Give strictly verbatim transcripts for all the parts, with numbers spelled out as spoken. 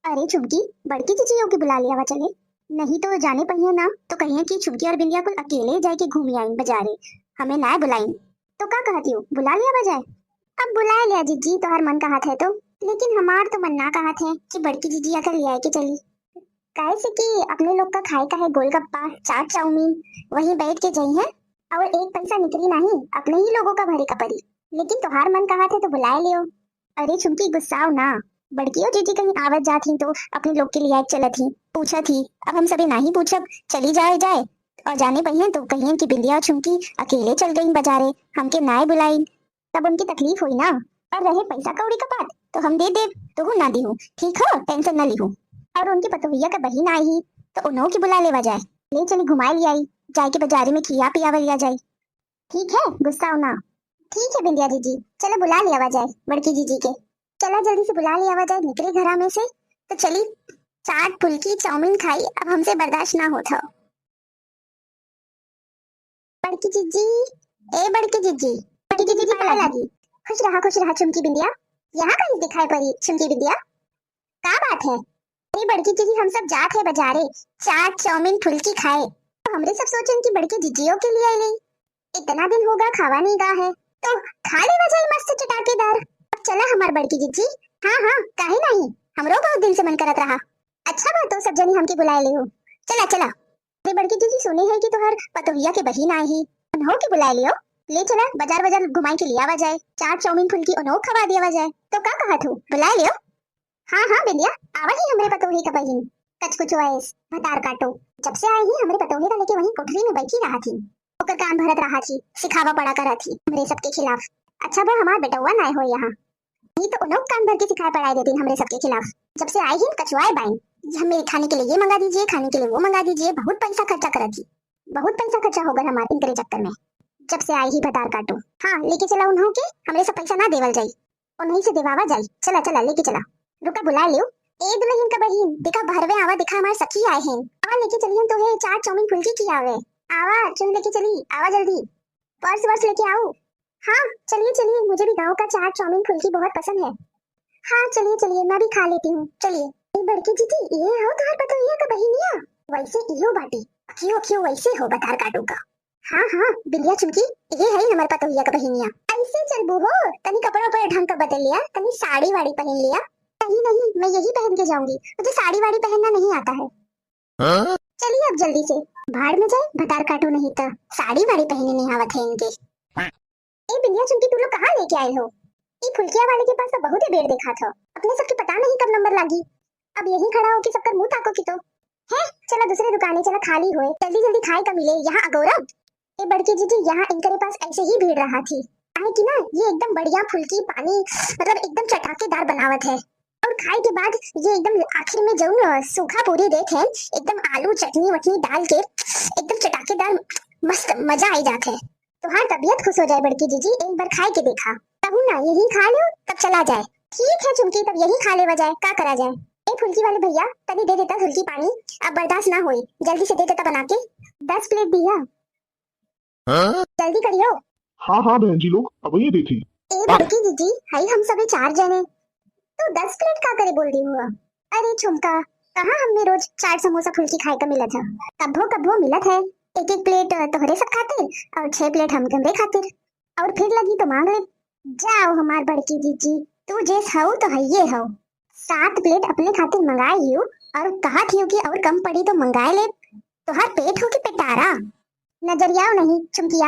अरे छुमकी, बड़की जिजियो के बुला लियावा चले, नहीं तो जाने पहिए ना तो कहिए कि छुमकी और बिंदिया कुल अकेले जाए के घूमी आइन बजारे, हमें नाय बुलाइन। तो का कहती हो, बुला लियावा जाए? अब बुलाए लिया जिज्जी, तोहर मन कहत है तो, लेकिन हमार तो मन ना कहत है कि बड़की जिजिया का लियाए के चली। काहे से कि अपने लोग का खाए का है गोलगप्पा, चाट, चाउमीन, वहीं बैठ के जइहैं और एक पैसा निकली नहीं, अपने ही लोगों का भरे का पड़ी। लेकिन तोहार मन कहत है तो बुलाए लियो। अरे छुमकी, गुस्साओ ना, बड़कियो जिज्जी कहीं आवत जात ही तो अपने लोग के लिए चलत ही, पूछत ही। अब हम सभी नाही पूछब, चली जाए जाए और जाने पहिए तो कहिए कि बिंदिया और छुमकी अकेले चल गई बजारे, हमके नाय बुलाइन। तब उनकी तकलीफ हुई ना। और रहे पैसा कौड़ी का बात, तो हम दे देब, तोहू ना दिहू, ठीक हो, टेंशन ना लिहू। और उनकी पतोहिया का बहिन आई ही, तो उन्हों की बुला लेवा जाए, ले चली घुमाए ले आई, जाए के बाजारे में खिया पियावा लिया जाए। ठीक है, गुस्सा हो ना। ठीक है बिंदिया जीजी, चलो बुला लियावा जाए बड़की जीजी के। चला जल्दी से बुला लियावा जाए निकले घरा में से। तो चली, चाट, फुल्की, चाउमीन खाई, अब हमसे बर्दाश्त ना होत हो। बड़की जीजी, ए बड़की जीजी, बड़की जीजी, पाए लागी। खुश रहा, खुश रहा छुमकी बिंदिया। यहाँ कहीं दिखाई पड़ी छुमकी बिंदिया? का बात है? अरे बड़की जीजी, हम सब जात है बजारे चाट, चाउमीन, फुल्की खाए। तो हमरे सब सोचन कि बड़की जीजियो के लिए ले, इतना दिन होगा खावा नहीं गा है, तो खा लेवा जाए मस्त चटाकेदार। अब चला हमार बड़की जीजी। हाँ हाँ, काहे नहीं, हमरो बहुत दिन से मन करत रहा। अच्छा बा तो सब जनी हमके बुलाए ले हो। चला चला। अरे बड़की जीजी, सुने है कि तोहर पतोहिया के बहिन आई ही, उन्हों के बुलाए लियो। ले चला, बाजार बाजार घुमाए के लियावा जाए, चाट, चाउमीन, फुल्की उन्हों खवा दियावा जाए। तो का कहत हो, बुलाए लियो? हाँ हाँ बिंदिया, आवा ही हमरे पतोही का बहिन। कचकुच वाइस भतार काटो, जब से आई ही हमरे पतोही का लेके वहीं कोठरी में बैठी रहा थी, ओकर कान भरत रहा थी, सिखावा पड़ा करा थी हमरे सबके खिलाफ। अच्छा बा हमार बेटौवा नाय हो यहाँ, नहीं तो उन्हों कान भर के सिखाए पढ़ाए देती हमरे सबके खिलाफ। जब से आई ही कचुआए बाइन, ये हमें खाने के लिए ये मंगा दीजिए, खाने के लिए वो मंगा दीजिए, बहुत पैसा खर्चा करा थी, बहुत पैसा खर्चा हो गया हमारे इनकरे चक्कर में। जब से आई ही भतार काटो। हाँ, लेके चला उन्हों के, हमरे सब पैसा ना देवल जाई, उन्हीं से देवावा जाई। चला चला, लेके चला। रुका, बुला लियो। ए दुल्हन का बहिन, देखा बहरवे आवा, देखा हमार सखी आए हैं। आवा, लेके चलियन तो है चाट, चाउमीन, फुल्की की आवे। आवा, चुन लेके चली, आवा जल्दी। पर्स वर्स लेके आओ। हाँ चलिए चलिए, मुझे भी गाँव का चाट, चाउमीन, फुल्की बहुत पसंद है। हाँ चलिए चलिए, मैं भी खा लेती हूँ, चलिए। ए बड़की जीजी, ये हो तोहर पतोहिया का बहिनिया? वैसे इहो बाटी, अखियो अखियो वैसे हो भतार काटो का। हाँ हाँ बिंदिया छुमकी, ये है हमार पतोहिया का बहिनिया। ऐसे चलबू हो, तनी कपड़ा उपड़ा ढंग का बदल लिया, तनी साड़ी वाड़ी पहन लिया। नहीं नहीं, मैं यही पहन के जाऊंगी, मुझे साड़ी वाड़ी पहनना नहीं आता है। हाँ? चलिए अब जल्दी से, भाड़ में जाए भतार काटो, नहीं तो साड़ी वाड़ी पहने नहीं आवत है इनके। ए बिंदिया छुमकी, तू लोग कहाँ लेके आए हो? ई फुलकिया वाले के पास तो बहुत ही बेर देखा था, अपने सबके पता नहीं कब नंबर लागी। अब यहीं खड़ा होके सबकर मुंह ताको की तो। है, चला दूसरे दुकाने चला, खाली होए, जल्दी जल्दी खाए का मिले, यहाँ अगोरा। ए बड़की जीजी, यहाँ इनकरे पास ऐसे ही भीड़ रहा थी, काहे कि ना ये एकदम बढ़िया फुलकी पानी, मतलब एकदम चटाकेदार बनावत है। और खाए के बाद ये एकदम आखिर में जौन सूखा पूरी देत है, एकदम आलू चटनी वटनी डाल के एकदम चटाकेदार, मस्त मजा आई जात है। तोहार तबीयत खुश हो जाए बड़की जीजी, एक बार खाए के देखा। तबहू ना यही खा लो, तब चला जाए। ठीक है छुमकी, तब यही खा लेवा जाए, का करा जाए। ए फुलकी वाले भैया, तनी दे देता फुलकी पानी, अब बर्दाश्त ना होई, जल्दी से दे देता बना के। दस प्लेट दिया। हाँ? जल्दी करियो। हाँ हाँ बहन जी लोग, अब ये देती। ए बड़की जीजी, हई हम सभी चार जने, तू दस प्लेट का करे बोल दी हुआ? अरे छुमका, कहाँ हमने रोज चाट समोसा फुलकी खाए का मिलत है? कब्बो कब्बो मिलत है, एक एक प्लेट तोहरे सब खातिर और छह प्लेट हम हमरे खातिर, और फिर लगी तो मांग ले। जाओ हमार बड़की जीजी, तू जेस हऊ तो हइये हऊ। सात प्लेट अपने खातिर मंगाए हियो और कहत हियो कि और कम पड़ी तो मंगाए ले। तोहार पेट हो कि पेटारा? नजरियाओ नहीं छुमकिया,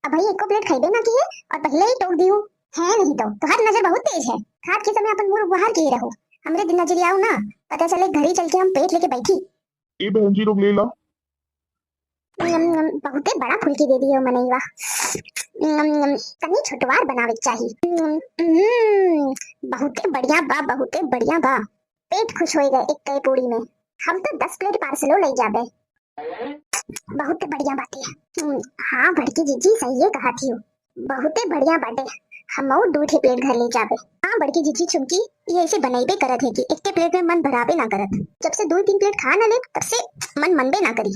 अब भाई एको प्लेट खइबे ना किए और पहले ही टोक दियो है, नहीं तो तोहार नजर बहुत तेज है। खात के समय अपन मुंह बाहर किए रहो, हमरे दिन नजरियाओ ना, पता चले घरे चल के हम पेट लेके बैठी। ए बहन जी लोग ले ला। नम, नम, बहुते बड़ा फुलकी दे दियो मनईवा। नम, नम, तनी छोटवार बनावे के चाही। नम, हम्म, बहुते बढ़िया बा, बहुते बढ़िया बा। पेट खुश होए गए एक कई पूरी में। हम तो दस प्लेट पार्सलो ले जाबे। बहुत बढ़िया बाटे। हम्म, हाँ बड़की जीजी, सही है कहा थी, बहुते बढ़िया बाटे। हम और दो ठे प्लेट घर ले जाबे। हाँ बड़की जीजी छुमकी, ये ऐसे बनैबे करत है कि एक प्लेट में मन भराबे ना करत। जब से दो तीन प्लेट खा ना ले, तब से मन मनबे ना करी।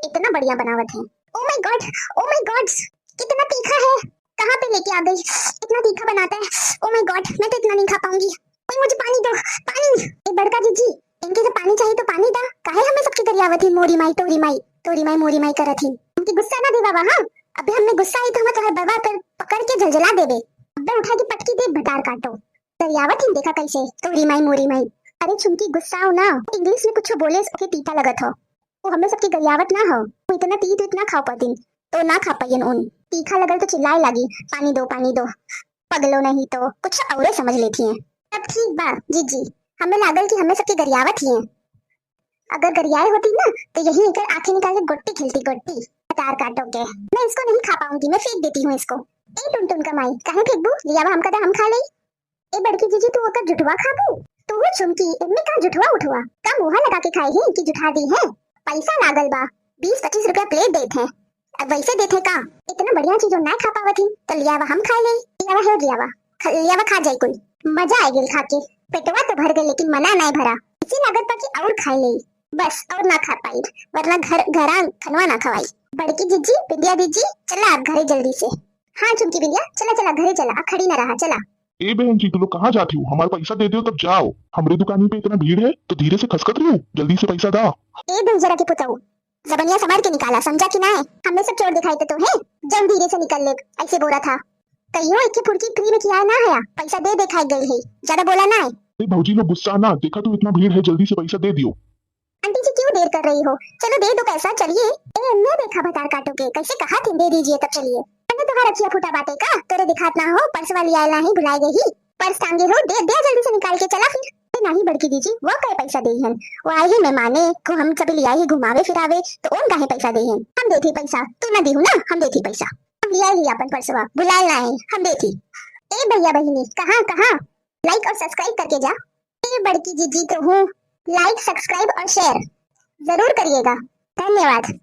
इतना बढ़िया बनावत है। Oh my God, oh my God, कितना तीखा है, कहाँ पे लेके आ गई, इतना तीखा बनाता है। Oh my God, मैं तो इतना नहीं खा पाऊंगी। कोई मुझे पानी दो, पानी। ए बड़का जी, जी, इनके जब पानी चाहिए तो पानी दा, काहे हमें सबके गरियावत ही, मोरी माई, तोरी माई, तोरी माई, मोरी माई करत ही। इनके गुस्सा ना दिवावा, हाँ? अबे हमें गुस्सा आई तो हमें तोहर बरवा पर पकड़ के झलझला देबे। अबे उठा के पटकी दे भतार काटो। गरियावत ही देखा कैसे, तोरी माई, मोरी माई। अरे झुमकी गुस्सा हो ना, इंग्लिश में कुछ बोले ओके तीता लगत हो। वो हमें सबके गरियावत ना हो, वो इतना तीत उतना खा पातिन, तो ना खा पाइयन उन। तीखा लगल तो चिल्लाए लागी, "पानी दो, पानी दो।" पगलो नहीं तो कुछ औरे समझ लेती हैं। तब ठीक बा जीजी, हमें लागल कि हमें सबके गरियावत ही हैं। अगर गरियाए होती ना तो यही एकर आंखें निकाल के गोट्टी खेलती, गोट्टी। भतार काटो के, मैं इसको नहीं खा पाऊंगी, मैं फेंक देती हूँ इसको। ए टुनटुन का माई, काहे फेंकबू? लियावा हमका दे, हम खा लेई। ए बड़की जीजी, तू ओकर जुठवा खाबू? तू हो झुमकी, इनमें का जुठवा उठवा? का मुंह लगा के खाए ही कि जुठा दी है? पैसा लागल बा, बीस पच्चीस रुपया प्लेट देत हैं। अब वैसे देत हैं का? इतना बढ़िया चीज ना खा पावत ही, तो लियावा हम खा ले। लियावा हो लियावा, ख-, लियावा खा जाए कोई। मजा आ गेल खा के, पेटवा तो भर गए लेकिन मना नहीं भरा। इसी लागत बा कि और खा ले, बस और ना खा पाई, वरना घर घरा खनवा ना खवाई। बड़की जीजी, बिंदिया जीजी, चला आप घरे जल्दी से। हाँ झुमकी बिंदिया, चला चला घरे चला, आ खड़ी ना रहा, चला। ए बहन जी, तू लोग कहाँ जाती हो? हमारा पैसा दे दो तब जाओ। हमरे दुकानी पे इतना भीड़ है तो धीरे से खसकत रही हो, जल्दी से पैसा दा। ए दहिजरा के पुतऊ, जबनिया संभार के निकाला, समझा कि ना है? हमें सब चोर दिखाई तो है, जब धीरे से निकल ले, ऐसे बोला था। कहियो एक फुर्की फ्री में किया ना है, पैसा दे दे खाई गई है, ज्यादा बोला ना है। ए भौजी लोग गुस्सा ना, देखा तू इतना भीड़ है, जल्दी से पैसा दे दियो। आंटी जी क्यों देर कर रही हो, चलो दे दो पैसा, चलिए। ए मैं देखा भतार काटो के, कैसे कहा थे दे दीजिए तब चलिए। मैंने तुम्हारा रखिया फूटा बाटे का, तेरे दिखात ना हो, पर्स वाली आयल नहीं भुलाए गई, पर्स टांगे हो, दे दे जल्दी से निकाल के, चला फिर। ए नहीं बड़की जीजी, वो कहे पैसा दे हन, वो आए ही मेहमाने को हम सभी लिया ही घुमावे फिरावे, तो उन काहे पैसा दे हन? हम देती पैसा, तू ना दीहू ना, हम देती पैसा। हम लिया ही अपन पर्सवा, भुलाए ना है, हम देती। ए भैया बहिनी, कहाँ कहाँ? लाइक और सब्सक्राइब करके जा। ए बड़की जीजी तो हूँ, लाइक सब्सक्राइब और शेयर जरूर करिएगा। धन्यवाद।